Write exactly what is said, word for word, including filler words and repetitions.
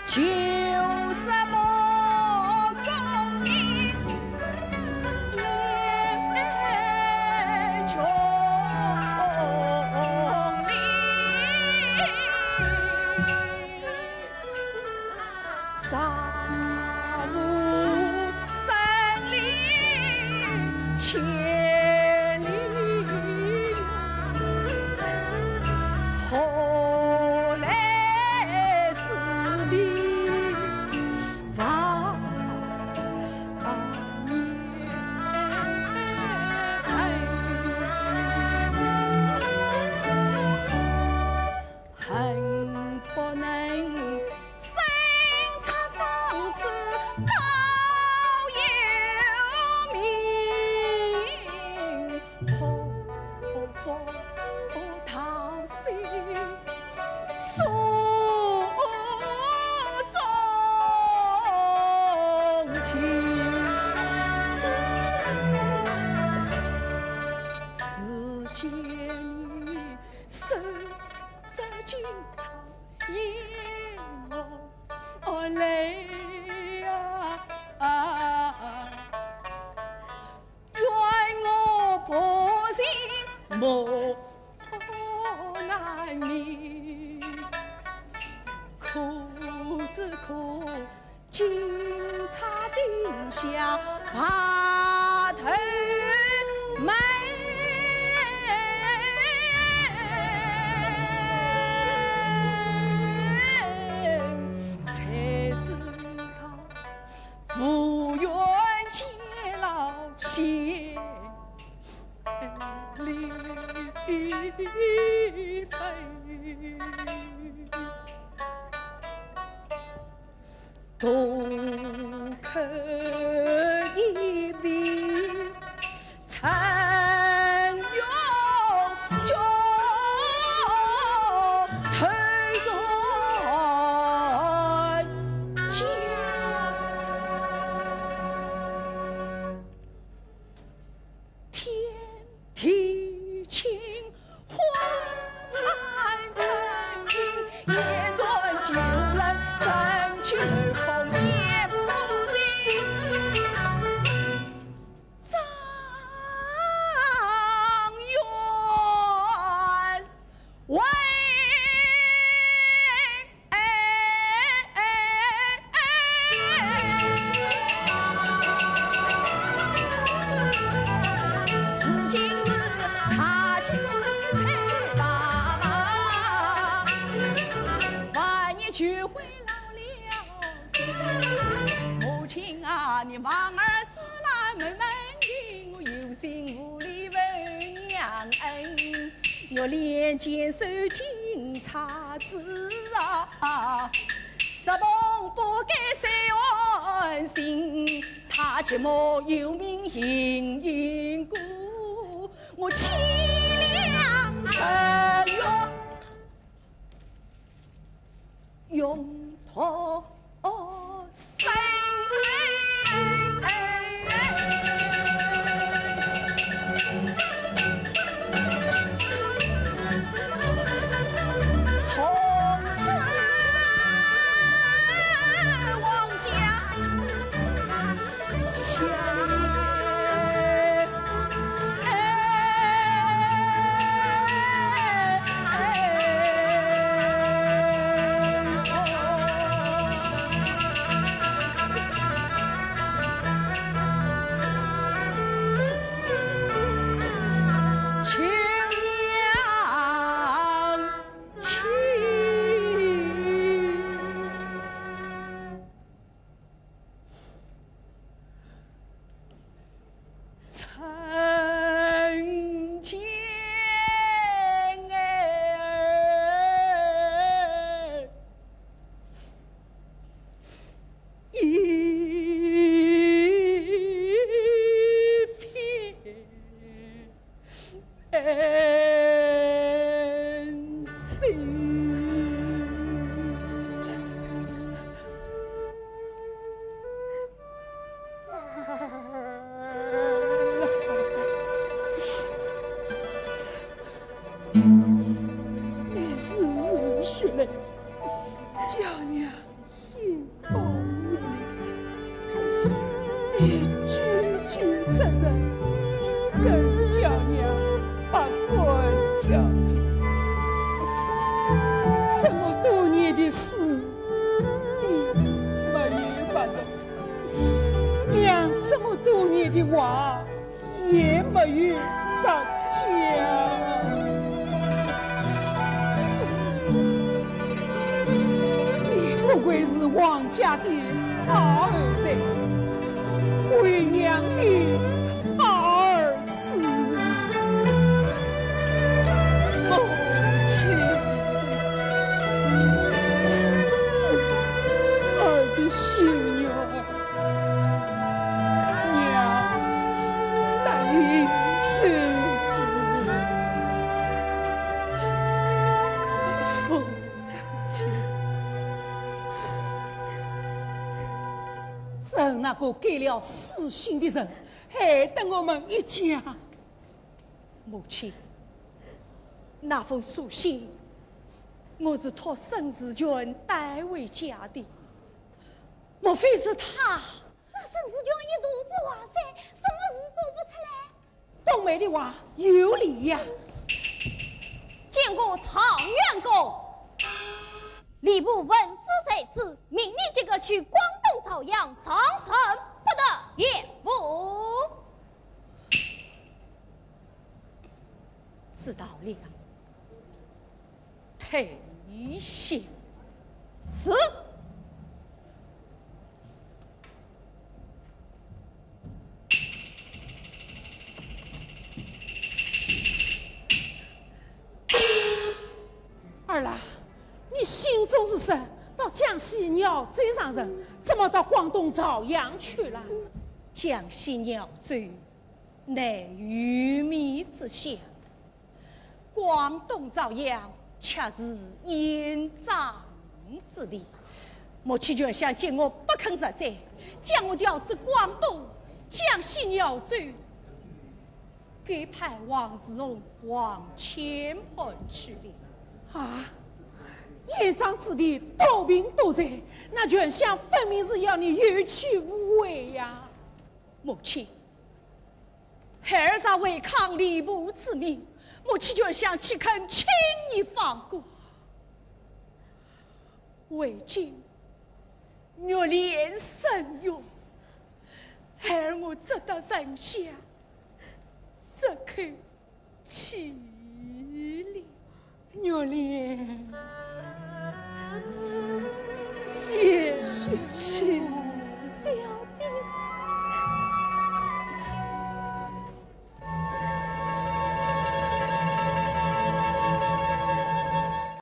就是我供你年穷你。 杀无生理千里，何来是比王年？ 恨不能身插双翅高又鸣，破腹逃生诉衷情。世间你 守着金钗，引我泪啊，怨我薄情磨难你，可只可 金钗定下白头眉，才知道无缘见老先 离别。独看一面残云中，惆怅。 天地清，荒山沉静，言断酒冷，山穷空，夜不静。状元为 如今是他就在爸爸，万年聚会老了心。母亲啊，你望儿 子来问问情，我有心无力问娘恩。玉脸见首金钗子啊，石棚不改谁安心。他寂寞又名莺莺歌，我凄凉十月 永托生。从此王家 你是，是谁来？叫娘。你句句出出，更叫娘百感交集。这么多年的事，你没有白读，娘这么多年的话， 也没有白讲。你不愧是王家的二代，为娘的儿子。母亲，儿的心愿。 娘答应收尸。父亲，朕那个改了死性的人，害得我们一家。母亲，那封书信，我是托沈志全带回家的。 莫非是他？那沈志全一肚子坏水，什么事做不出来？冬梅的话有理呀。见过状元公。吏部文书在此，命你即刻去广东邵阳，上任不得延误。知道了。 退下。是。儿啊，你信中是说到江西饶州上任，怎么到广东邵阳去了？江西饶州乃鱼米之乡， 广东邵阳却是盐场之地。莫欺全相见我不肯入贼，将我调至广东，江西饶州，改派王世充、王乾盘去了。啊，盐场之地多兵多财，那全相分明是要你有去无回呀。母亲， 孩儿若违抗吏部之命，莫欺全相岂肯轻易放过？为今月连声涌，孩儿我只得忍下这口气了。月连。